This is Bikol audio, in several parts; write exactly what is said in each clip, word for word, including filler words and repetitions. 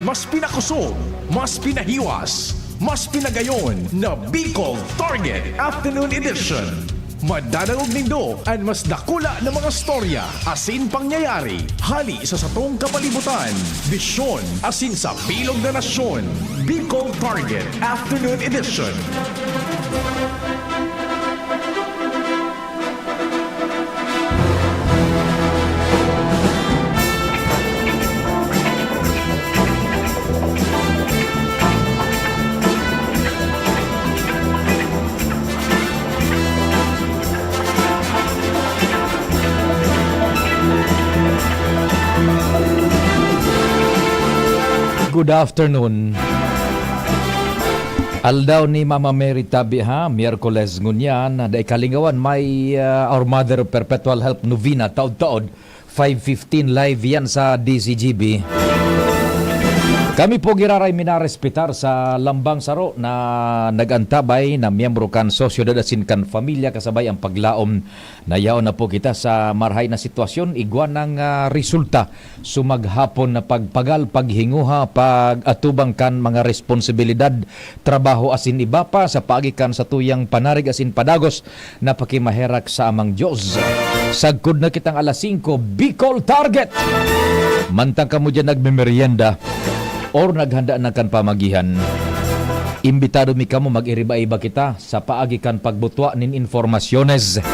Mas pinakusog, mas pinahiwas, mas pinagayon na Bicol Target Afternoon Edition. Madadangog nindo an mas dakula na mga storya asin pangyayari hali sa satong kapalibutan, bisyon asin sa bilog na nasyon. Bicol Target Afternoon Edition. Good afternoon. Aldaw ni Mama Mary tabi, ha, Miyerkules ngunyan, dai kalingawan may, ah, Our Mother of Perpetual Help Novena, taod-taod, five fifteen live yan sa D C G B. Kami po giraray minarespetar sa lambang saro na nag-antabay na miyembro kan sosyedad asin kan pamilya kasabay ang paglaom na yaon na po kita sa marahay na sitwasyon, igwa nang, ah, resulta. So, maghapon na pagpagal, paghinguha, pag-atubang kan mga responsibilidad, trabaho asin iba pa sa paagi kan satuyang panarig asin padagos na pakimaherak sa Amang Dios. Sagkod na kitang alas singko, Bicol Target! Mantang kamo diyan nagmemeryenda or naghanda na kan pamagihan, imbitado mi kamo, mag-iriba-iba kita sa paagi kan pagbutwa nin informasyones.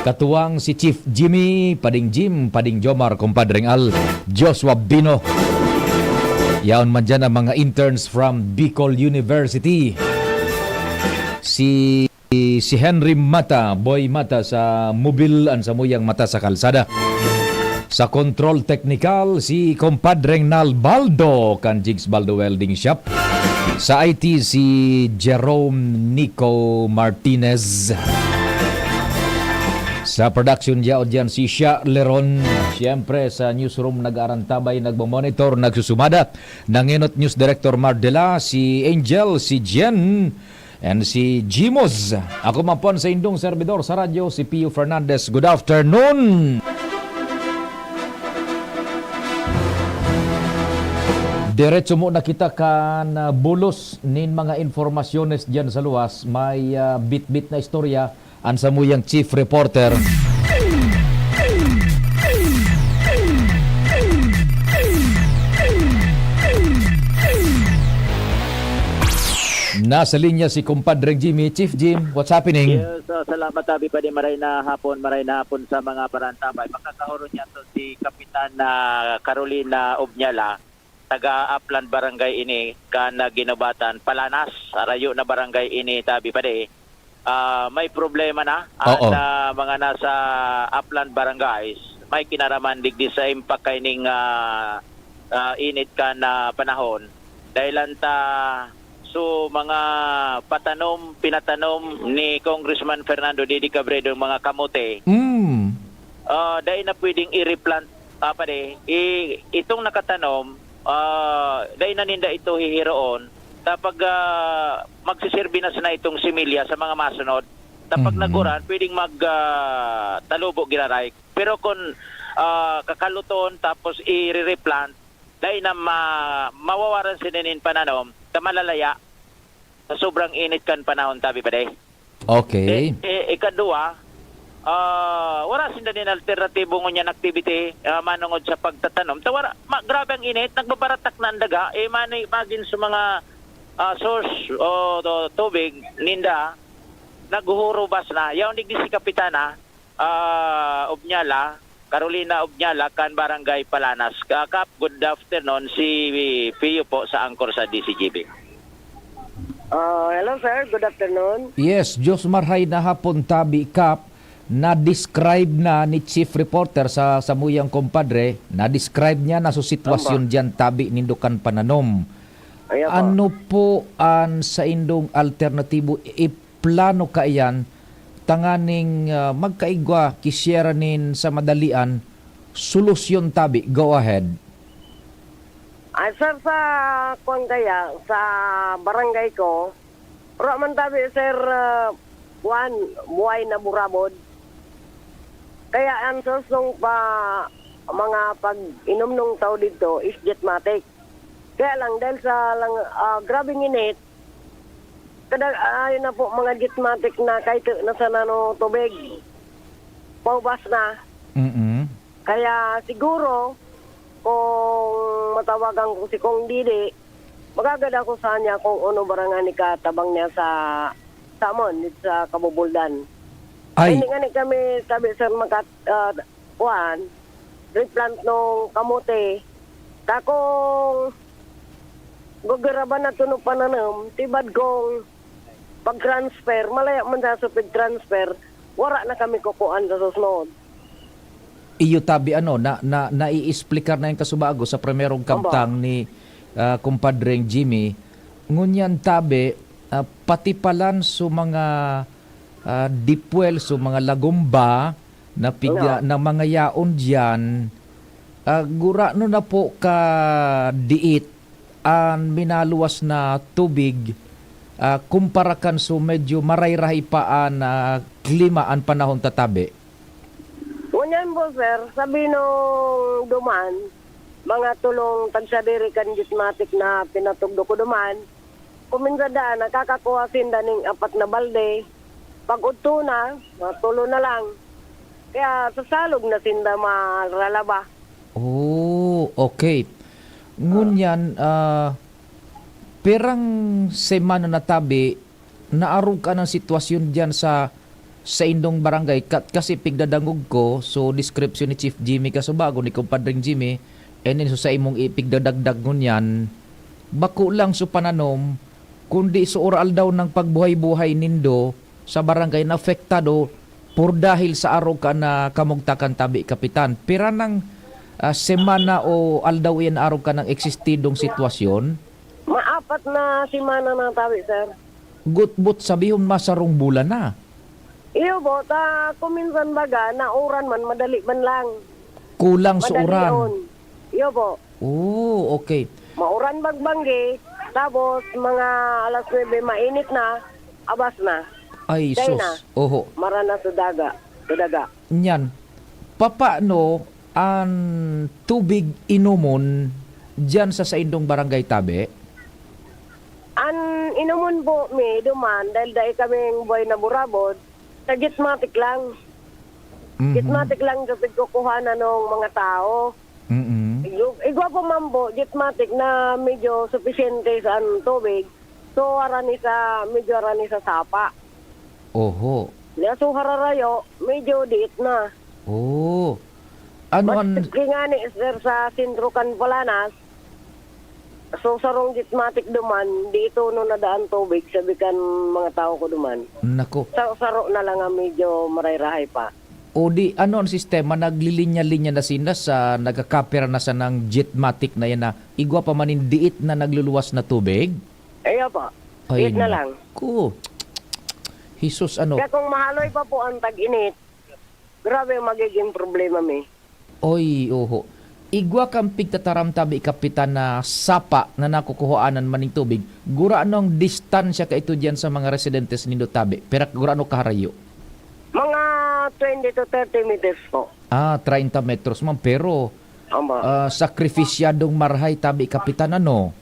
Katuwang si Chief Jimmy, Pading Jim, Pading Jomar, Kumpadreng Al, Joshua Bino. Yaon man dyan ang mga interns from Bicol University. Si, si Henry Mata, Boy Mata sa mobil, an samuyang mata sa kalsada. Sa control technical, si Kumpadreng Nalbaldo kan Jigs Baldo Welding Shop. Sa I T, si Jerome Nico Martinez. Sa production, yaon dyan si Sha Leron. Siyempre, sa newsroom, nag-aarantabay, nagmamonitor, nagsusumada. Nangenot News Director Mardela, si Angel, si Jen, and si Jimos. Ako man po an saindong servidor sa radyo, si Pio Fernandez. Good afternoon! Diretso muna kita kan, ah, bulos nin mga informasyones diyan sa luwas. May, ah, bitbit na istorya an samuyang chief reporter. Nasa linya si Kumpadreng Jimmy. Chief Jim, what's happening? Yes, uh, salamat, Abi Padi. Maray na hapon, maray na hapon sa mga parantabay. Makakahuro niya to si Kapitan, ah, Carolina Obñala, taga Aplan Barangay ini, kan, ah, Ginubatan, Palanas. Arayo na barangay ini, tabi pa di. Ah, may problema na ang, Oo. ah, mga nasa Aplan Barangays. May kinaraman digdi sa impact kaining, ah, ah, init kan, ah, panahon. Dahilan ta, so, mga patanom, pinatanom ni Congressman Fernando Didi Cabredo, mga kamote, Mm. ah, dai na pwedeng i-replant, ah, pare. I-, itong nakatanom, ah, dai na ninda ito hihiroon. Ta pag, ah, magsiserbi na sana itong similya sa mga masunod. Ta pag Mhm. naguran, pwedeng mag, ah, talubo giraray. Pero kung, ah, kakaluton tapos i-replant, dai na ma-, mawawaran sila nin pananom, ta malalaya sa sobrang init kan panahon, tabi pa, day. Okay. Eh, eh, ikadua, ah, wala sinda nin alternatibo ngunyan activity, ah, manungod sa pagtatanom. Ta wala, ma-, grabe ang init, nagbabaratak na ang daga, eh, mani-, magin sa mga, ah, source o to-, tubig, ninda, naghuhurubas na. Yaon digdi si Kapitana, ah, Obñala, Carolina Obñala, kan Barangay Palanas. Ka-, Kap, good afternoon. Si Pio po sa anchor sa D C G B. Ah, hello, sir. Good afternoon. Yes, Diyos marhay na hapon, tabi, Kap. Na-describe na ni Chief Reporter sa samuyang kompadre, na-describe niya na so sitwasyon Tama. diyan, tabi, nindo kan pananom. Ayan po. Ano po an saindong alternatibo? I-, plano kaiyan tanganing, ah, magkaigwa, kisyera nin sa madalian, solusyon tabi. Go ahead. Ah, sir, sa kwan kaya, sa barangay ko, wala man tabi, sir, ah, kwan, buhay na burabod. Kaya ang susong pa mga pag-inom nung tao dito is jetmatic. Kaya lang, dahil sa lang, ah, grabeng init, kada, ayun na po, mga jetmatic na kahit na sa nano tubig, paubas na. Mm. Kaya siguro, kung matawagan ko si Kong Didi, magagad ako sa niya kung ano ba ngani katabang niya sa, sa amon, dito sa Kabubuldan. Ay. Hindi nga ni kami, sabi, sir, makat-, ah, kuan, replant nung kamote. Kakong gugiraban na tunog pananom, tibad kong pag-transfer, malaya man sa supig transfer, wara na kami kukuan sa susunod. Iyo tabi, ano, na, na, naiexplikar na yung kasubago sa primerong Opo. kabtang ni, ah, kumpadreng Jimmy. Ngunyan tabi, ah, patipalan so mga, ah, dipwel, so mga lagumba na pigya-, Ano? na mga yaon diyan, ah, gurano na po ka diit an minaluwas na tubig, ah, kumpara kan so medyo marayrahay pa an, ah, klima an panahon ta tabi? Ngunyan po, sir, sabi nung duman, mga tulong tagsadiri kan jetmatic na pinatugdo ko duman, kuminsan daan, nakakakuha sinda ning apat na balde. Pag udto na, mga tulo na lang. Kaya sa salog na sinda maralaba. Oh, okay. Ngunyan, ah, pirang semana na tabi, naarog ka ng sitwasyon diyan sa, sa indong barangay? Ka-, kasi pigdadangog ko, so description ni Chief Jimmy Kasubago, ni Kumpadring Jimmy, and then so sa imong ipigdadagdag ngunyan, bako lang so pananom, kundi so oral daw ng pagbuhay-buhay nindo sa barangay na apektado por dahil sa arog ka na kamugtakan tabi, Kapitan. Pira nang, ah, semana o aldaw iyan arog ka ng eksistidong sitwasyon? Maapat na semana na tabi, sir. Gutbot sabihon masarong bulan na. Iyo po, ta kuminsan baga, nauran man, madali man lang. Kulang sa uran. Madalion. Iyo po. Oh, okay. Mauran magbanggi, tapos mga alas nuebe, mainit na, abas na. Ay, Day sus. na. Oho. Mara na sa daga, sa daga. Nyan, papaano an tubig inomon diyan sa saindong barangay tabi? An inomon po mi duman, dahil dai kaming buhay na burabod, sa jetmatic lang. Mhm. Jetmatic lang sa pagkukuhanan ng mga tao. Mm. Igu-, igwa po man po, jetmatic na medyo supisyente sa an tubig. So, arani sa, medyo arani sa sapa. Oho. Kaya so, hararayo, medyo diit na. Oh. Ano an Maski ngani, sir, sa sentro kan Palanas, so, sarong jetmatic duman, di ito no nadaan tubig, sabi kan mga tao ko duman. Nako. Sa saro na lang ang medyo marayrahay pa. O di, ano ang sistema? Naglilinya-linya na sinda sa, nagkakapira na sa nang jetmatic na yan na igwa pa man in diit na nagluluwas na tubig? Iyo po. Ay, Diit na lang. naku. Jesus, ano? Kaya kung mahaloy pa po ang tag-init, grabe ang magiging problema, mi. Oy, oho. Igwa kan pigtataram tabi, Kapitan, na sapa na nakukuhaan man ning tubig. Gurano ang distansya kaito diyan sa mga residentes nindo tabi? Pira, gurano kaharayo? Mga twenty to thirty meters po. Ah, treinta metros man. Pero, Opo. ah, sakrifisyadong marahay tabi, Kapitan, ano?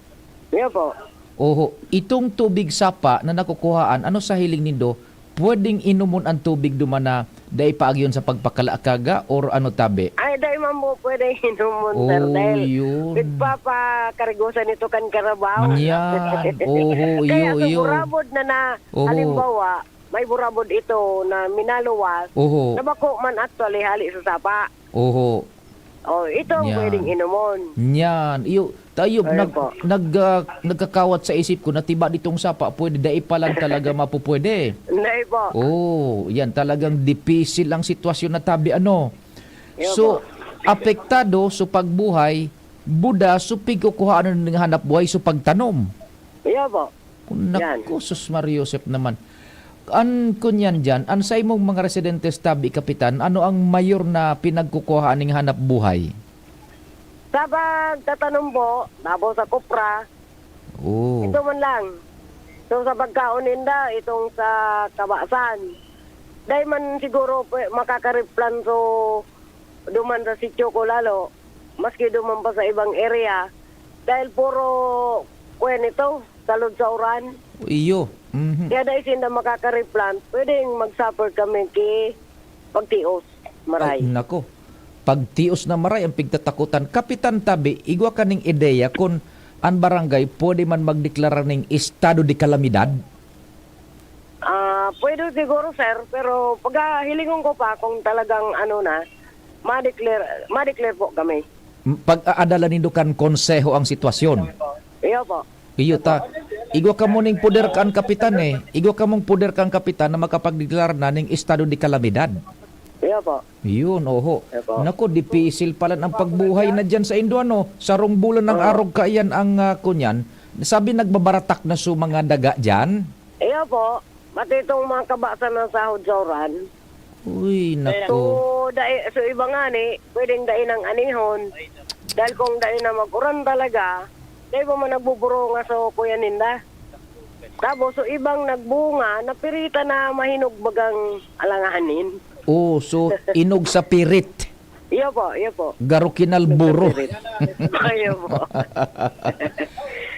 Iyo po. Oho. Itong tubig sapa na nakukuhaan, ano sa hiling nindo, pwedeng inomon an tubig duman na dai pa agyon sa pagpakalakaga or ano tabi? Ay, dai man po pwede inomon, sir, Oh, dahil yun. nagpapakarigusan ito kan karabaw. Yan. Oho, Kaya iyo, sa iyo. burabod na na, Oho. halimbawa, may burabod ito na minaluwas, Oho. na bako man actually hali sa sapa. Oho. Oh, ito ang Yan. pwedeng inomon. Yan. Iyo, tayo, Ayun nag-, po. nag-, ah, nagkakawat sa isip ko na tiba ditong sapa, pwede, dai pa lang talaga mapupwede. Dai po. Oh, yan talagang dipisil ang sitwasyon na tabi, ano? Iyo So, po. apektado so pagbuhay, buda, so pigkukuhaan ng hanap buhay, so pagtanom. Iyo po. Yan. Naku, sus, Maria Josep naman. An, kunyan diyan, an sa imong mga residentes tabi, Kapitan, ano ang mayor na pinagkukuhaan ning hanap buhay? Sa pagtatanom po, tapos sa kopra, Oh. ito man lang. So, sa pagkaon ninda, itong sa kabasan. Dahil man siguro pwe-, makakareplanso duman sa sityo ko lalo, maski duman pa sa ibang area, Dahil puro, kuwan ito, salod sa uran. Iyo. Mhm. Kaya dahil sinda makaka-replant, pwedeng mag-suffer kami ki pagtios, maray. Ay, nako. Pagtios na maray ang pigtatakutan. Kapitan Tabi, igwa kaning ideya kun an barangay pwede man magdeklara ning estado de kalamidad? Ah, pwede siguro, sir, pero paghilingon ko pa kung talagang ano na, ma-declare, ma-declare po kami. M-, pag-aadalan nindo kan konseho ang sitwasyon? Iyo po. Iyo ta. Igwa kamo ning poder kan kapitan, eh. Igwa kamong poder kan kapitan na makapagdeklara na ning estado de kalamidad. Iyo po. Yun, oho. Iyo po. Naku, dipisil pala ang pagbuhay na dyan sa Indo, ano? Sarong bulan ng Oo. arog kaiyan ang, ah, kunyan. Sabi, nagbabaratak na su mga daga dyan? Iyo po. Pati itong mga kabasan ng sahod sa uran. Uy, So, nako. dai, so iba nga ni, pwedeng dai nang anihon. Dahil kung dai na mag-uran talaga, dai pa man nagbuburunga so kuya ninda. Tapos, so ibang nagbunga, napirita na mahinog bagang alanganin. Oh, so inog sa pirit. Iyo po, iyo po. Garo kinalburo. Iyo po.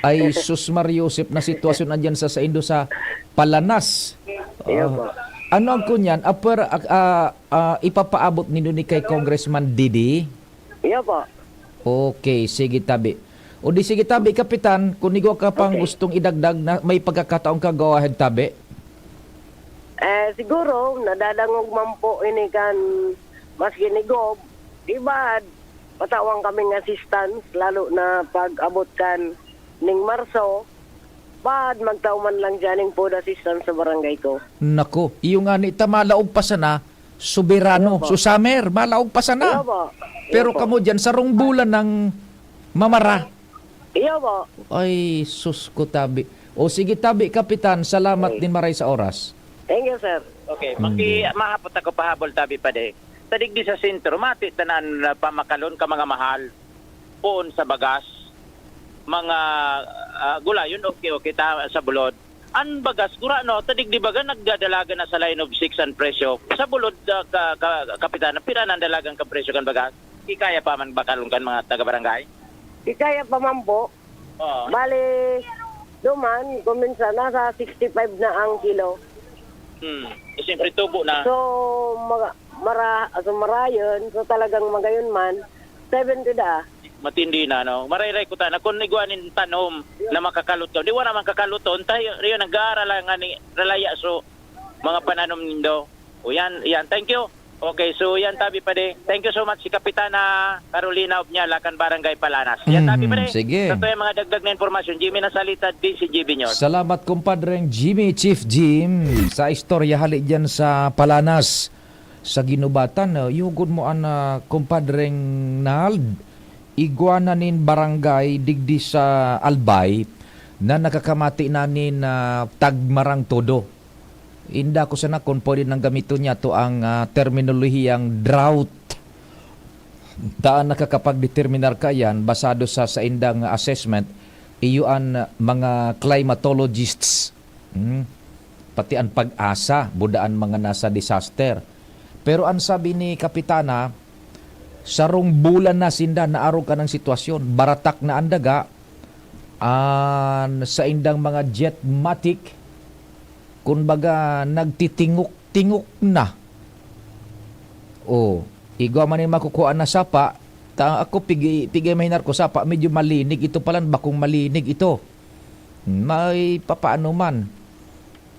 Ay, sus, Mar Joseph, na sitwasyon andyan sa saindo sa Palanas. Iyo Ah, po. ano ang kunyan? Apwer-, ah, ah, ah, ipapaabot nindo ni kay Congressman Didi? Iyo po. Okay, sige, tabi. O di sige, tabi, Kapitan, kung igwa ka pang Okay. gustong idagdag na may pagkakataon ka, go ahead, tabi. Eh, siguro, nadadangog man po ini kan maski ni Gob, di ba, patawan kaming assistance, lalo na pag-abot kan ning Marso, bad magtao man lang dyan ning food assistance sa barangay ko. Nako, iyo nga ni, ta malaog pa sana, soberano. Iyo po. So, summer, malaog pa sana. Iyo po. Iyo Pero po. kamo dyan, sarong bulan ng mamara. Iyo po. Ay, sus ko, tabi. O sige, tabi, Kapitan, salamat Okay. din maray sa oras. Thank you, sir. Okay, Hmm. maki-, mahapot ako pahabol, tabi, padi. Sa digdi sa sentro, mati tanan na pamakalon ka mga mahal. Poon sa bagas, mga, ah, gulayon, okay, okay, ta, sa bulod. An bagas, gurano, ta digdi baga nagdadalagan na sa line of six an presyo. Sa bulod, ah, ka, ka, Kapitan, pira na an dalagan kan presyo kan bagas? Ikaya pa man bakalon kan mga taga-barangay? Ikaya pa man po. Oo. Bali, duman, kung minsan, nasa sixty-five na ang kilo. Hmm. Eh, siyempre, tubo na. So, mga, mara-, so, marayon, so, talagang magayon man, seventy da. Matindi na, no? Marayray ko ta na, kung igwa nin tanom na makakaluton, di wala man kakaluton, tayo, riyo, nag-aaral lang nga ni Ralaya, so, mga pananom nindo. O, yan, yan. Thank you. Okay, so yan, tabi, padi. Thank you so much, si Kapitana Carolina Obñala, kan Barangay Palanas. Yan, tabi, Mhm, padi. sige. Sa tuwing mga dagdag na impormasyon, Jimmy Nasalita, D C G B News. Salamat, kumpadreng Jimmy, Chief Jim, sa istorya hali dyan sa Palanas, sa Ginubatan. Uh, yugod mo an, ah, kumpadreng Nald, igwa na nin barangay digdi sa Albay na nakakamati na nin, ah, tagmarang todo. Inda ko sana kung pwede nang gamiton niya to ang, ah, terminolohiyang drought. Ta an nakakapagdeterminar kaiyan, basado sa saindang assessment, iyo an mga climatologists. Hmm? Pati an PAGASA, buda an mga nasa disaster. Pero an sabi ni Kapitana, sarong bulan na sinda naarog kanang sitwasyon. Baratak na an daga, an saindang mga Jetmatic, kumbaga, nagtitingok-tingok na. Oh, igwa man nin makukuha na sapa, ta ako, pigi-, pigi-, mahinar ko, sapa, medyo malinig ito palan, bakong malinig ito. May papaano man.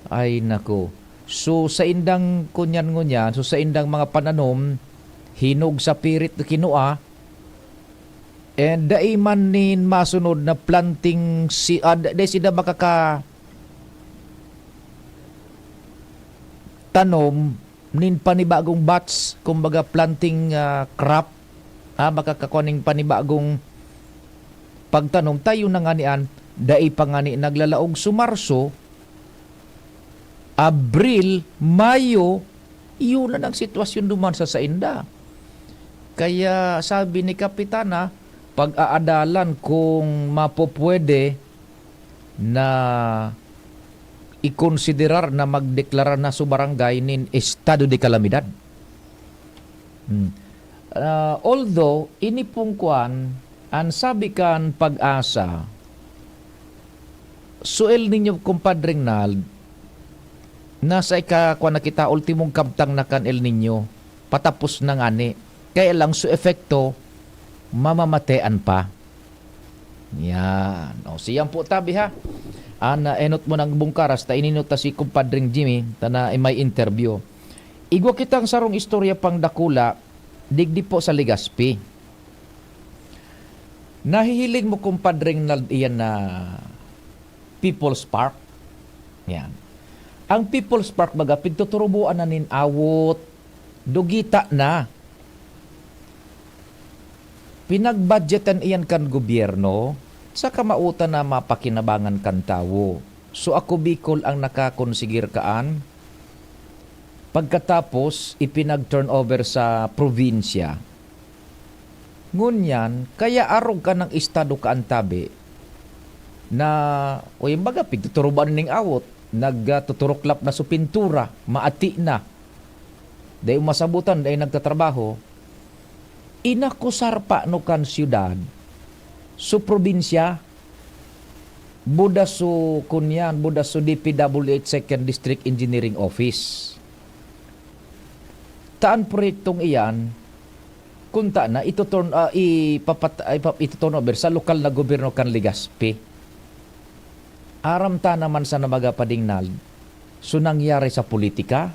Ay, nako. So, saindang kunyan-ngunyan, so, saindang mga pananom, hinog sa pirit na kinua, and dai man nin masunod na planting si-, ah, da-, dai sila makaka-, tanom nin panibagong batch, kumbaga planting, ah, crop, ah, makakakua ning panibagong pagtanom, tayo na ngani an dai pa ngani naglalaog. So, Marso, Abril, Mayo, iyon na ang sitwasyon duman sa sainda. Kaya sabi ni Kapitana, pag-aadalan kung mapupwede na ikonsiderar na magdeklara na su barangay nin estado de kalamidad. Hmm. Ah, although, ini pong kwan, An sabi kan Pag-asa, so El Niño, Compadre Ronald, nasa ika-, kwan na kita, ultimong kabtang na kan El Niño. Patapos na ngani. Kaya lang, so epekto, mamamatean pa. Yan. O, siyan po tabi, ha. An, ah, enot mo nang bungkaras, ta ininot ta si Compadre Jimmy, ta na may interview. Igwa kitang sarong istorya pang dakula, digdi po sa Legazpi. Nahihiling mo, Compadre Ronald, iyan na People's Park? Yan. Ang People's Park, baga, pigtuturuboan na nin awot, dugita na. Pinagbudgetan iyan kan gobyerno, sa kamautan na mapakinabangan kan tawo. So, ako, Bicol, ang nakakonsigir kaan. Pagkatapos, ipinag-turnover sa probinsya. Ngunyan, kaya arog ka ng estado ka antabi na, o yung baga, pigtuturuban ning awot, nagtuturuklap na sa pintura, maati na. Dai masabutan, dai nagtatrabaho. Inakusar pa no kan siyudad, so probinsya, buda so kunyan, buda so D P W H Second District Engineering Office. Taan proyektong iyan, kunta na, ito turn, ah, ipapat-, ay, pa-, ito turnover sa lokal na gobyerno kan Legazpi. Aram ta naman sa namaga padingnal, so nangyari sa politika,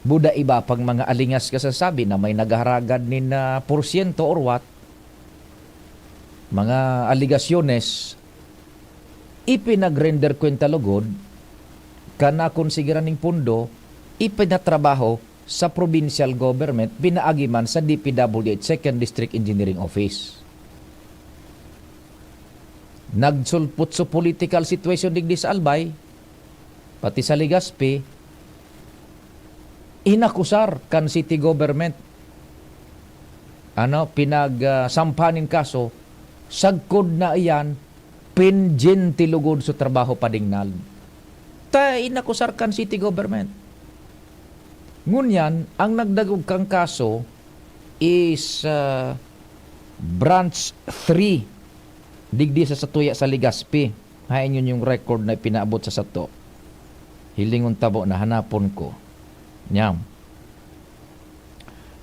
buda iba pang mga alingas kasasabi na may nagharagad nin, ah, porsyento or what, mga aligasyones, ipinag-render kwenta lugod, kan nakonsigiran ning pondo, ipinatrabaho sa provincial government, pinaagi man sa D P W H Second District Engineering Office. Nagsulpot sa political situation digdi sa Albay, pati sa Legazpi, inakusar kan city government. Ano, pinag, ah, sampahan nin kaso, sagkod na iyan, pendyente lugod sa trabaho padingnal. Ta inakusar kan city government. Ngunyan, ang nagdagog kan kaso is, ah, Branch three, digdi sa satuya sa Legazpi. Haen yun yung record na ipinaabot sa sato. Hilingon tabo na hanapon ko. Nyam.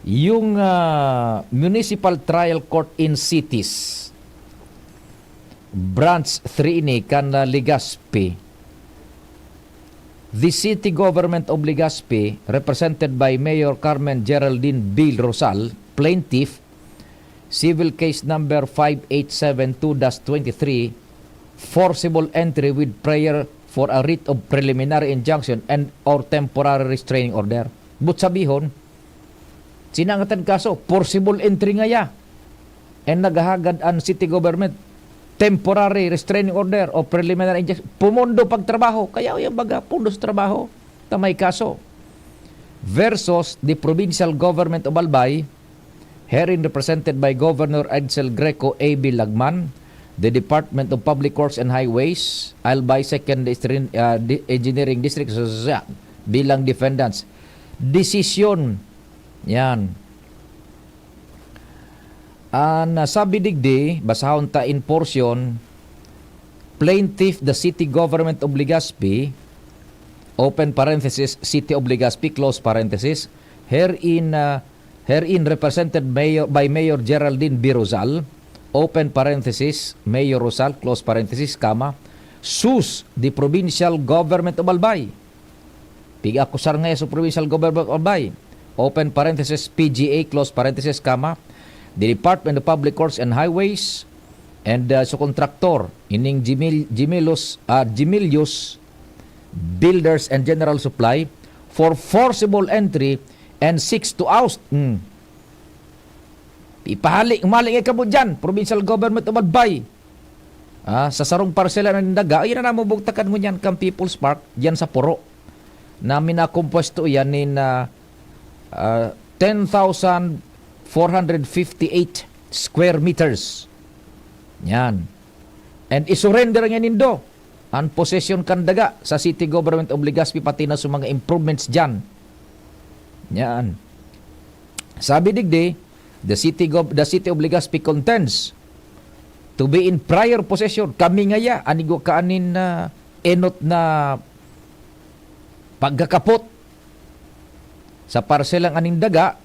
Yung, ah, Municipal Trial Court in Cities, Branch three ini kan, ah, Legazpi. The city government of Legazpi, represented by Mayor Carmen Geraldine Bill Rosal, plaintiff, civil case number five eight seven two dash twenty-three, forcible entry with prayer for a writ of preliminary injunction and or temporary restraining order. But sabihon, sinangatan kaso, forcible entry ngaya. And naghahagad an city government, temporary restraining order o preliminary injunction, pumondo pagtrabaho. Kaya yung baga, pundo sa trabaho, ta may kaso. Versus the provincial government of Albay, herein represented by Governor Edsel Greco A B Lagman, the Department of Public Works and Highways, Albay Second Distri-, ah, Di-, Engineering District, bilang defendants. Desisyon. Yan. An, ah, sabi digdi, basahon ta in portion, plaintiff, the city government of Legazpi, open parenthesis, city of Legazpi, close parenthesis, herein, ah, herein represented mayor, by Mayor Geraldine B. Rosal, open parenthesis, Mayor Rosal, close parenthesis, comma, sues the provincial government of Albay. Pig-akusar ngaya sa Provincial Government of Albay, open parenthesis, P G A, close parenthesis, comma, the Department of Public Works and Highways, and, uh, sa kontraktor, ining Jimil-, Jimilus, ah, Jimilius Builders and General Supply for forcible entry and seeks to oust. Hmm. Ipahali, umali nga kamo dyan, Provincial Government of Albay. Ah, sa sarong parsela na nindaga, ayan na namubugtakan ngunyan kan People's Park, diyan sa Puro. Na minakompuesto iyan nin, ah, ah, ten thousand four hundred fifty-eight square meters. Yan. And isurrender niya nindo an posesyon kan daga sa City Government of Legazpi, pati na sa mga improvements diyan. Yan. Sabi digdi, the city gov-, the City of Legazpi contends to be in prior possession. Kami ngaya, an igwa kaanin na enot na pagkakapot sa parselang aning daga,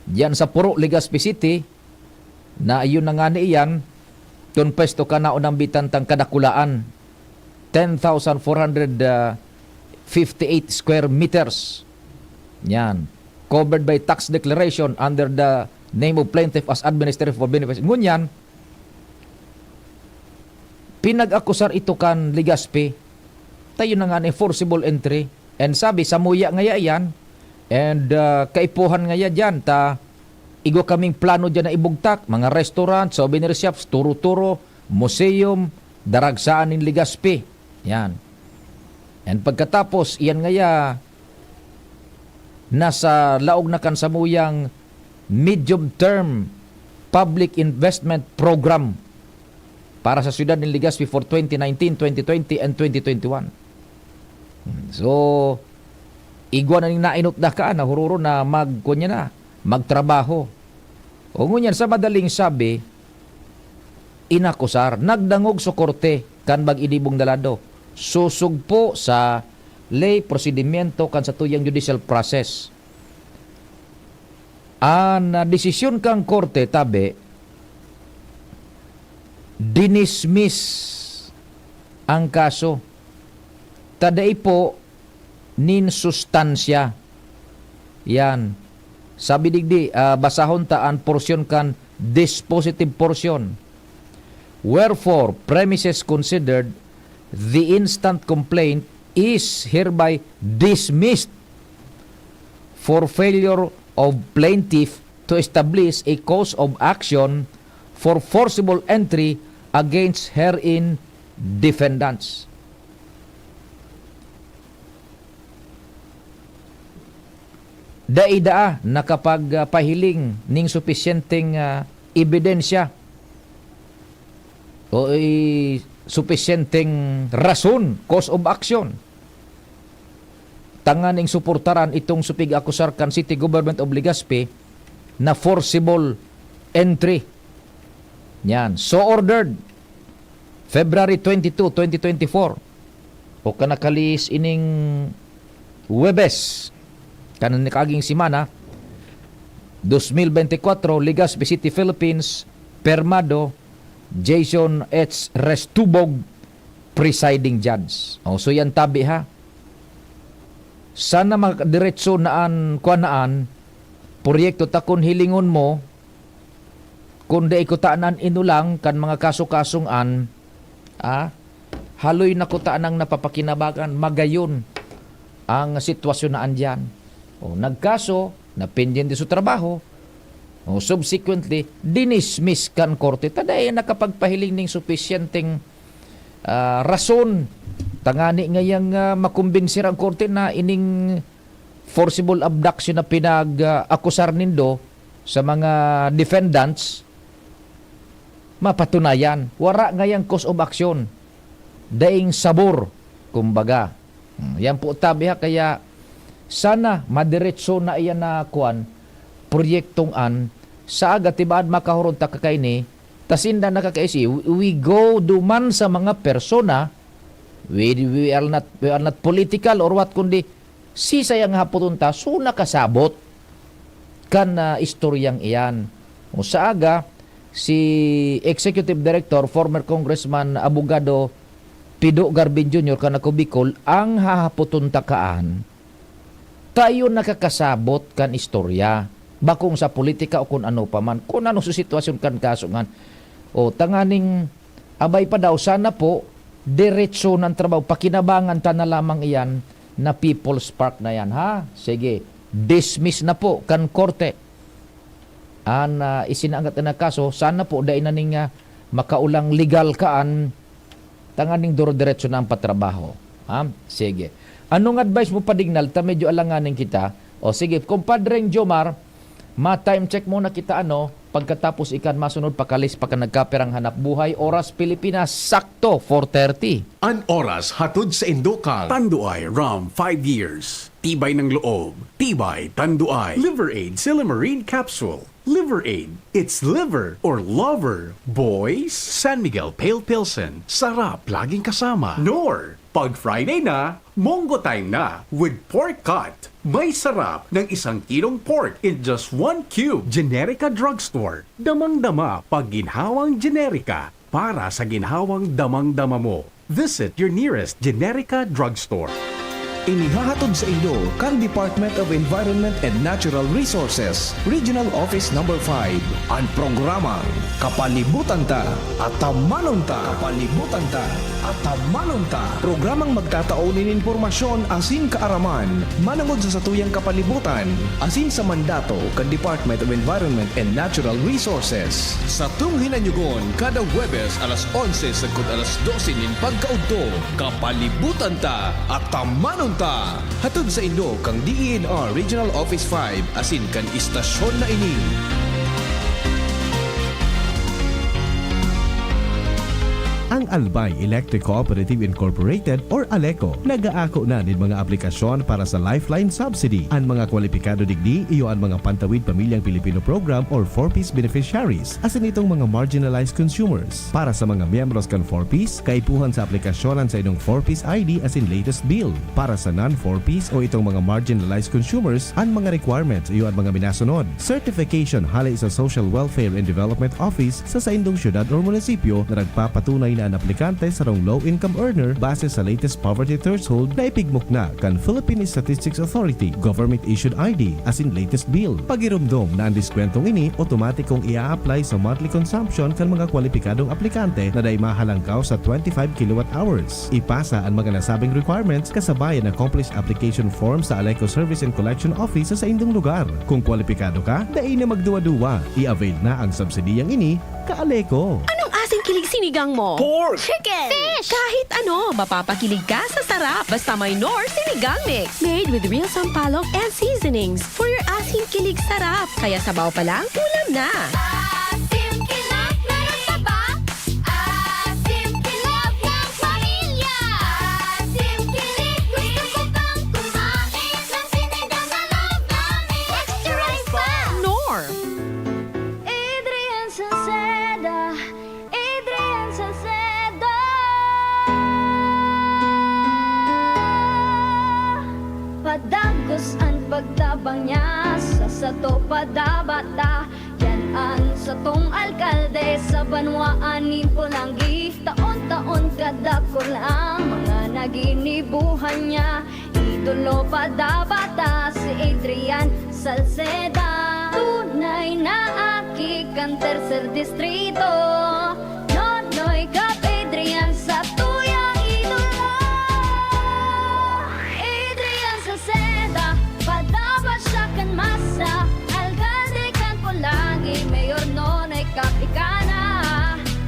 diyan sa Puro, Legazpi City, na iyon na ngani iyan, kun pwesto ka na unang bitantang kadakulaan, ten thousand four hundred fifty-eight square meters. Yan. Covered by tax declaration under the name of plaintiff as administrative for benefits. Ngunyan, pinag-akusar ito kan Legazpi, tayo na nga ni forcible entry. And sabi, samuya ngaya iyan, and ah, kaipuhan ngaya diyan, ta igwa kaming plano diyan na ibugtak, mga restaurant, souvenir shops, turo-turo, museum, daragsaan nin Legazpi. Yan. And pagkatapos, iyan ngaya, nasa laog na kan samuyang medium-term public investment program para sa siyudad nin Legazpi for twenty nineteen, twenty twenty, and twenty twenty-one. So, igwa na ning nainot na ka, nahururo na mag-, kunya na, magtrabaho. O ngunyan, sa madaling sabi, inakusar, nagdangog sa korte kan mag-inibong dalado, susugpo sa ley prosedimento kan satuyang judicial process. An, ah, desisyon kan korte, tabi, dinismiss ang kaso. Ta dai po nin sustansya. Yan. Sabi digdi, ah, basahon ta an porsyon kan dispositive portion. Wherefore, premises considered, the instant complaint is hereby dismissed for failure of plaintiff to establish a cause of action for forcible entry against herein defendants. Dai daa nakapagpahiling ning supisyenteng, ah, ebidensya o, eh, supisyenteng rason, cause of action, tanganing suportaran itong supig-akusar kan City Government of Legazpi na forcible entry. Yan. So ordered, February twenty-two, twenty twenty-four. O kanakalihis ining Huwebes, kan nakaaging semana, dos mil beintikwatro, Legazpi City, Philippines, permado, Jason H Restubog, presiding judge. O, so yan tabi, ha. Sana makadiretso na an, kuwan na an, proyekto ta kun hilingon mo, kun dai ko ta nan inulang kan mga kaso-kasong an, ah, haloy na ko ta nang napapakinabangan, magayon ang sitwasyon na andiyan. O, nagkaso, napindiente sa trabaho, o, subsequently, dinismiss kan korte. Ta dai nakapagpahiling ning supisyenteng, ah, rason. Tangani ngayang, ah, makumbinsi ang korte na ining forcible abduction na pinag, ah, akusar nindo sa mga defendants, mapatunayan. Wara ngayang cause of action. Daing sabor, kumbaga. Hmm, yan po tabi ha, kaya sana madiretso na iyan na kuan, proyektong an, sa aga tibaad makahurot ta kakaini, ta sinda nakakaisi, we go duman sa mga persona, we, we are not, we are not political or what, kundi sisay ang hapoton ta, so nakasabot kan, ah, istoryang iyan. O sa aga, si Executive Director, former Congressman, Abogado Pido Garbin Junior kan Ako Bicol, ang hahapoton ta kaan, tayo nakakasabot kan istorya, bakong sa politika o kun ano pa man, kun ano sa sitwasyon kan kaso ngan. O, tanganing, abay pa daw, sana po, diretso ng trabaho, pakinabangan ta na lamang iyan na People's Park na yan, ha? Sige, dismiss na po kan korte an, ah, isinaangat na kaso, sana po dai na ning, ah, makaulang legal kaan, tanganing duro-diretso na ang patrabaho. Ha? Sige. Anong advice mo, Padignal? Ta medyo alanganin kita. O sige, Compadreng Jomar, ma-time check muna kita, ano, pagkatapos ikan masunod pakalis pa kan nagkaperang hanap buhay. Oras Pilipinas, sakto, four thirty. An oras hatod sa indo kan Tanduay Rum, five years. Tibay ng loob, tibay Tanduay. Liver Aid Silymarin Capsule. Liver Aid, it's liver or lover, boys. San Miguel Pale Pilsen, sarap laging kasama. Knorr, pag Friday na, Mongo Time na with pork cut. May sarap ng isang kilong pork in just one cube. Generica Drugstore, damang-dama pag ginhawang Generica. Para sa ginhawang damang-dama mo, visit your nearest Generica Drugstore. Inihahatod saindo kan Department of Environment and Natural Resources, Regional Office Number five, an programang Kapalibutan Ta, Atamanon Ta. Kapalibutan Ta, Atamanon Ta. Programang magtatao nin impormasyon asin kaaraman manongod sa satuyang kapalibutan asin sa mandato kan Department of Environment and Natural Resources. Satong hinanyugon kada Huwebes alas onse sagkod alas dose nin pagkaudto, Kapalibutan Ta, Atamanon Ta! Hatod saindo kan D E N R Regional Office five asin kan istasyon na ini. Ang Albay Electric Cooperative Incorporated or ALECO nag-aako na nin mga aplikasyon para sa Lifeline Subsidy. An mga kwalipikado digdi iyo an mga Pantawid Pamilyang Pilipino Program or four Ps beneficiaries, asin itong mga marginalized consumers. Para sa mga miyembros kan four Ps, kaipuhan sa aplikasyon an saindong four Ps I D asin latest bill. Para sa non-four Ps o itong mga marginalized consumers, an mga requirements iyo an mga minasunod: certification hale sa Social Welfare and Development Office sa saindong syudad or munisipyo na nagpapatunay na an aplikante sarong low-income earner base sa latest poverty threshold na ipigmukna kan Philippine Statistics Authority, government-issued I D, asin latest bill. Pagiromdom na an diskwentong ini otomatikong i-a-apply sa monthly consumption kan mga kwalipikadong aplikante na dai mahalangkaw sa twenty-five kilowatt hours. Ipasa an mga nasabing requirements kasabay an accomplished application form sa ALECO Service and Collection Office sa saindong lugar. Kung kwalipikado ka, dai na magduwa-duwa. I-avail na ang subsidiyang ini, ka-ALECO. Anong asin kilig sinigang mo? Pork! Chicken! Fish! Kahit ano, mapapakilig ka sa sarap. Basta may Knorr Sinigang Mix. Made with real sampalok and seasonings for your asin kilig sarap. Kaya sabaw pa lang, ulam na. Asim kilig, meron pa ba? Asim kilig ng pamilya. Asim kilig, gusto ko pang kumain ng sinigang na loob namin. Extra rice pa! Knorr! Adrian Salceda, Adrian Salceda. Padagos an pagtabang niya sa sato padabata. Yan an satong alkalde sa banwaan nin Polangui. Taon-taon kadakul ang mga naginibuhan niya. Idolo padabata si Adrian Salceda. Tunay na aki kan Tercer Distrito. Nonoy Cap Adrian sa tuyang idolo. Adrian Salceda, padaba siya kan masa. Alkalde kan Polangui, Mayor Nonoy Cap ika na.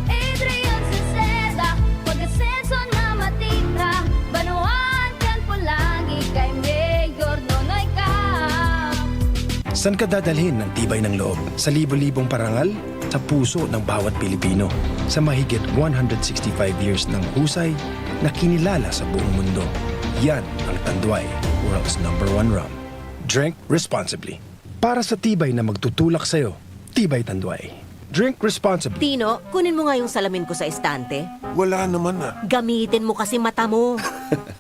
Adrian Salceda, pag-asenso na matira. Banwaan kan Polangui kay Mayor Nonoy Cap. Saan ka dadalhin ang tibay ng loob? Sa libo-libong parangal? Sa puso ng bawat Pilipino. Sa mahigit one hundred sixty-five years ng husay na kinilala sa buong mundo. Yan ang Tanduay, world's number one rum. Drink responsibly. Para sa tibay na magtutulak sa'yo, Tibay Tanduay. Drink responsibly. Tino, kunin mo nga yung salamin ko sa estante. Wala naman ah. Gamitin mo kasi mata mo.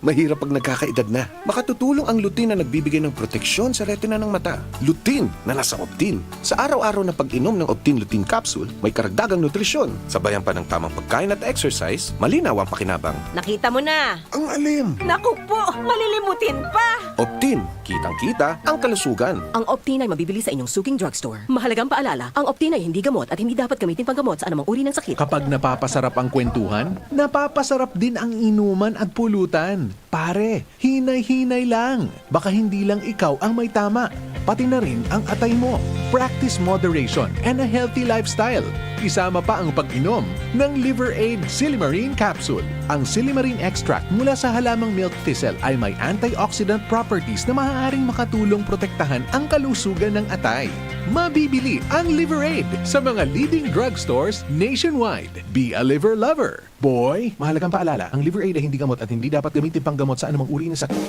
Mahirap pag nagkakaedad na. Makatutulong ang lutein na nagbibigay ng proteksyon sa retina ng mata. Lutein na nasa Optin. Sa araw-araw na pag-inom ng Optin Lutein Capsule, may karagdagang nutrisyon. Sabayan pa ng tamang pagkain at exercise, malinaw ang pakinabang. Nakita mo na. Ang alim! Naku po, malilimutin pa! Optin, kitang-kita ang kalusugan. Ang Optin ay mabibili sa inyong suking drugstore. Mahalagang paalala, ang Optin ay hindi gamot at hindi dapat gamitin panggamot sa anumang uri ng sakit. Kapag napapasarap ang kwentuhan, napapasarap din ang inuman at pulutan. Pare, hinay-hinay lang. Baka hindi lang ikaw ang may tama, pati na rin ang atay mo. Practice moderation and a healthy lifestyle. Isama pa ang pag-inom ng Liver Aid Silimarin Capsule. Ang silimarin extract mula sa halamang milk thistle ay may antioxidant properties na maaaring makatulong protektahan ang kalusugan ng atay. Mabibili ang Liver Aid sa mga leading drugstores nationwide. Be a liver lover. Boy, mahalagang paalala, ang Liver Aid ay hindi gamot at hindi dapat gamitin panggamot sa anumang uri ng sakit.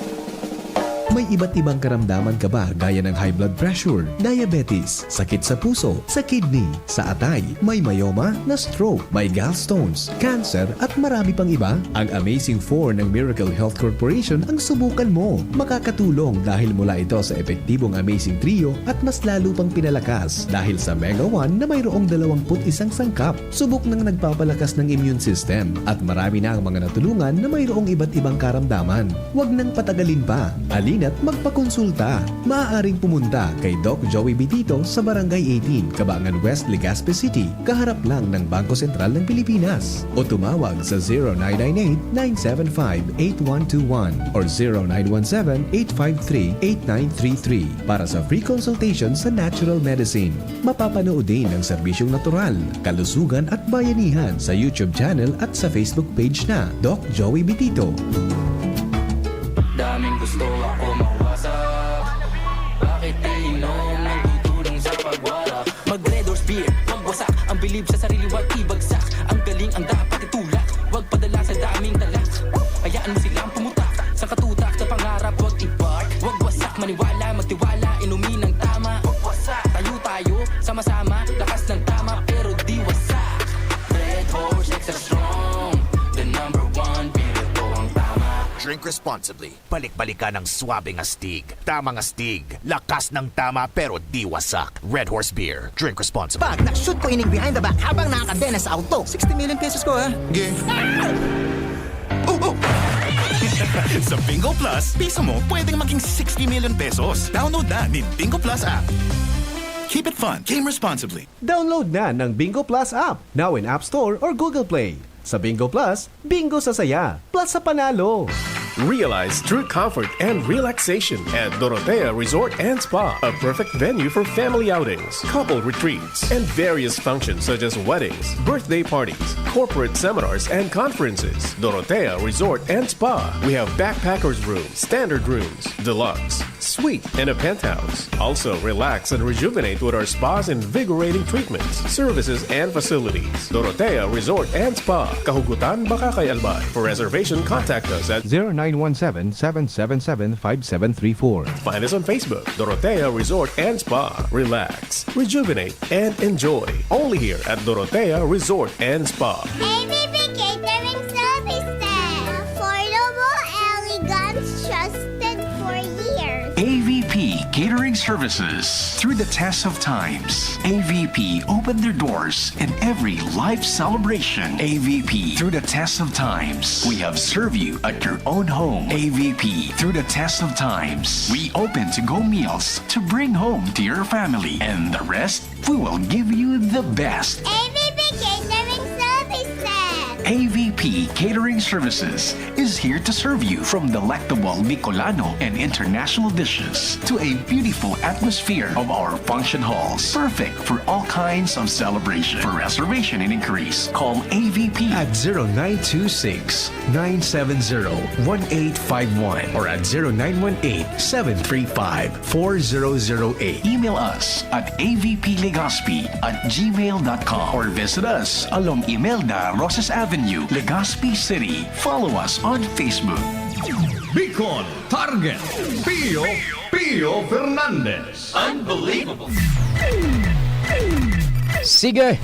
May iba't ibang karamdaman ka ba gaya ng high blood pressure, diabetes, sakit sa puso, sa kidney, sa atay, may myoma, na stroke, may gallstones, cancer, at marami pang iba? Ang Amazing four ng Miracle Health Corporation ang subukan mo. Makakatulong dahil mula ito sa epektibong Amazing Trio at mas lalo pang pinalakas dahil sa Mega one na mayroong dalawang put isang sangkap. Subok nang nagpapalakas ng immune system at marami na ang mga natulungan na mayroong iba't ibang karamdaman. Huwag nang patagalin pa. Halina't magpakonsulta. Maaaring pumunta kay Doc Joey Bitito sa Barangay eighteen, Cabangan West, Legazpi City, kaharap lang ng Bangko Sentral ng Pilipinas. O tumawag sa zero nine nine eight, nine seven five, eight one two one or zero nine one seven, eight five three, eight nine three three para sa free consultation sa natural medicine. Mapapanood din ang serbisyong natural, kalusugan at bayanihan sa YouTube channel at sa Facebook page na Doc Joey Bitito. Daming gusto ako mawasak. Bakit iinom nagtutulong sa pagwala? Mag Red Horse Beer, wag wasak. Ang bilib sa sarili wag ibagsak. Ang galing ang dapat itulak. Wag padala sa daming talak. Hayaan mo silang pumutak. Sa katutak sa pangarap wag i-park. Wag wasak maniwala magtiwala inumin ang tama. Wag wasak. Tayo tayo sama-sama lakas ng tama pero di wasak. Red Horse extra strong. The number one beer ito ang tama. Drink responsibly. Balik-balikan ang suabing astig. Tamang astig. Lakas ng tama pero di wasak. Red Horse Beer. Drink responsibly. Pag na-shoot ko ining behind the back habang nakakadena sa auto. sixty million pesos ko ha. Ge. Sa Bingo Plus, piso mo pwedeng maging sixty million pesos. Download na nin Bingo Plus app. Keep it fun. Game responsibly. Download na ng Bingo Plus app, now in App Store or Google Play. Sa Bingo Plus, bingo sa saya, plus sa panalo! Realize true comfort and relaxation at Dorotea Resort and Spa, a perfect venue for family outings, couple retreats, and various functions such as weddings, birthday parties, corporate seminars, and conferences. Dorotea Resort and Spa. We have backpackers room, standard rooms, deluxe, suite, and a penthouse. Also, relax and rejuvenate with our spa's invigorating treatments, services, and facilities. Dorotea Resort and Spa, Kahugutan, Bacacay, Albay. For reservation, contact us at zero nine one seven, seven seven seven, five seven three four. Find us on Facebook, Dorotea Resort and Spa. Relax, rejuvenate, and enjoy. Only here at Dorotea Resort and Spa. A V P Catering Services. Affordable, elegant, trusted for years. A V P Catering Services. Through the test of times, A V P opened their doors in every life celebration. A V P, through the test of times, we have served you at your own home. A V P, through the test of times, we open to-go meals to bring home to your family. And the rest, we will give you the best. A V P Catering Services. A V P Catering Services is here to serve you, from delectable Bicolano and international dishes to a beautiful atmosphere of our function halls. Perfect for all kinds of celebration. For reservation and inquiries, call A V P at zero nine two six, nine seven zero, one eight five one or at zero nine one eight, seven three five, four zero zero eight. Email us at A V P Legazpi at gmail dot com or visit us along Imelda Roses Avenue, Legazpi City. Follow us on Facebook. Bicol Target, Pio, Pio Fernandez. Unbelievable! Sige!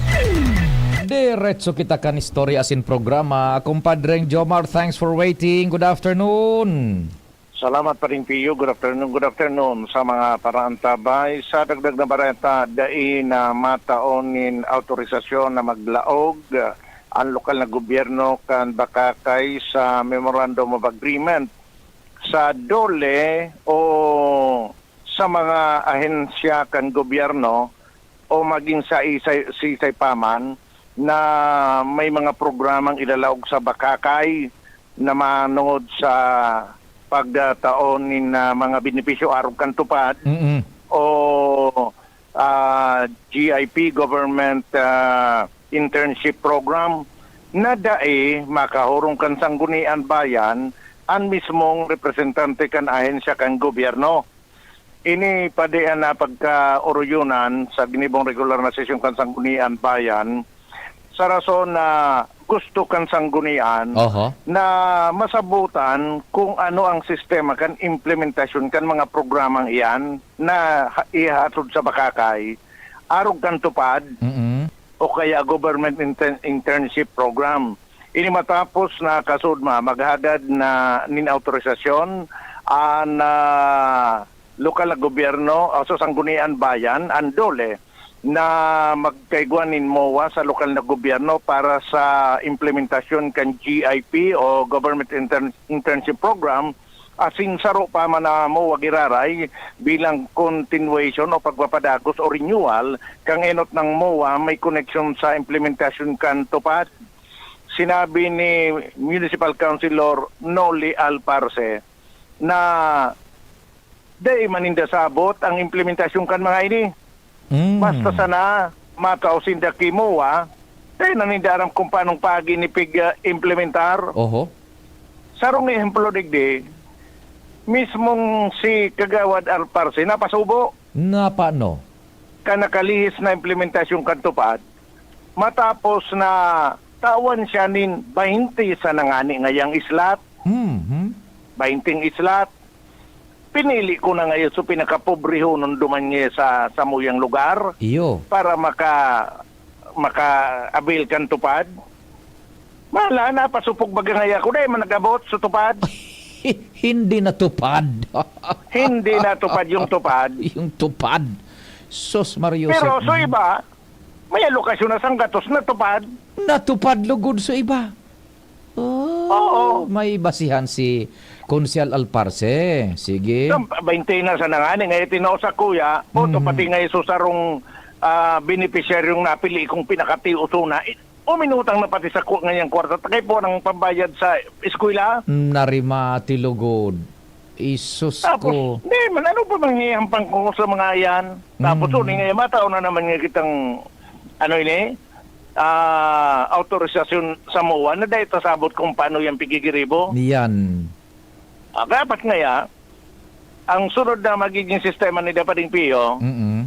Diretso kita kan istorya asin programa. Kumpadreng Jomar, thanks for waiting. Good afternoon! Salamat, Paring Pio. Good afternoon, good afternoon sa mga paraantabay. Sa dagdag na bareta, dai na mataon nin autorisasyon na maglaog, ah, ang lokal na gobyerno kan Bacacay sa Memorandum of Agreement sa DOLE o sa mga ahensya kan gobyerno o magin sa isay, sisay pa man na may mga programang ilalaog sa Bacacay na manongod sa pagtao nin, ah, mga benepisyo arog kan TUPAD Mm-mm. o, ah, G I P, Government, ah, Internship Program, na dai makahurong kan Sanggunian Bayan an mismong representante kan ahensya kan gobyerno. Ini padi an napagkaoroyonan sa ginibong regular na sesyon kan Sanggunian Bayan, sa rason na gusto kan sanggunian Oho. na masabutan kung ano ang sistema kan implementasyon kan mga programang iyan na ha-, ihahatod sa Bacacay, arog kan TUPAD Mm-mm. o kaya government intern-, internship program. Ini matapos na kasudma maghagad na nin autorisasyon an, ah, lokal na gobyerno, o sa Sangguniang Bayan, an DOLE, na magkaigwa nin MOA sa lokal na gobyerno para sa implementasyon kan G I P o Government Intern-, Internship Program, asin saro pa man na MOA giraray bilang continuation o pagpapadagos o renewal kan enot nang MOA may koneksyon sa implementasyon kan TUPAD. Sinabi ni Municipal Councilor Noli Alparse na dai man ninda sabot ang implementasyon kan mga ini. Mm. Basta sana matao sinda ki MOA, dai na ninda aram kung paanong paagi ni pig, ah, implementar. Oho. Sarong ehemplo digdi, mismong si Kagawad Alparse napasubo. Na paano? Kan nakalihis na implementasyon kan TUPAD, matapos na tawan siya nin baynte sa nangani ngayang islat. Mhm. Baynting islat. Pinili ko na ngayon so pinakapobrehonon duman niya sa samuyang lugar Iyo. para maka-, maka-avail kan TUPAD. Mahala na, pasupog baga ngaya ako, dai man nag-abot sa TUPAD. Hindi natupad. Hindi natupad yung TUPAD. Yung TUPAD. Sus, Mario Pero Jose. So iba, may alokasyon na sanggatos natupad. Natupad lugod sa iba. Oh, Oo. May basihan si Konsehal Alparse. Sige. Sa baynte na sa nangani, ngayon tinao sa kuya, o to Mm. pati ngayon sa sarong, ah, benepisyaryong napili kong pinakatiuso na, i-, uminutang na pati sa ku-, ngayang kwarta. Takay po ng pambayad sa eskwela. Narimati lugod. Isus Tapos, ko. Di man, ano pa manghihampang ko sa mga yan? Tapos, Mm. Uning ngayon, matao na naman nga kitang, ano ini, ah, autorisasyon sa MOA na dahil tasabot kung paano yung pigigiribo. Yan. Ah, dapat ngaya, ang sunod na magiging sistema ni Dapading Pio, Mm-mm.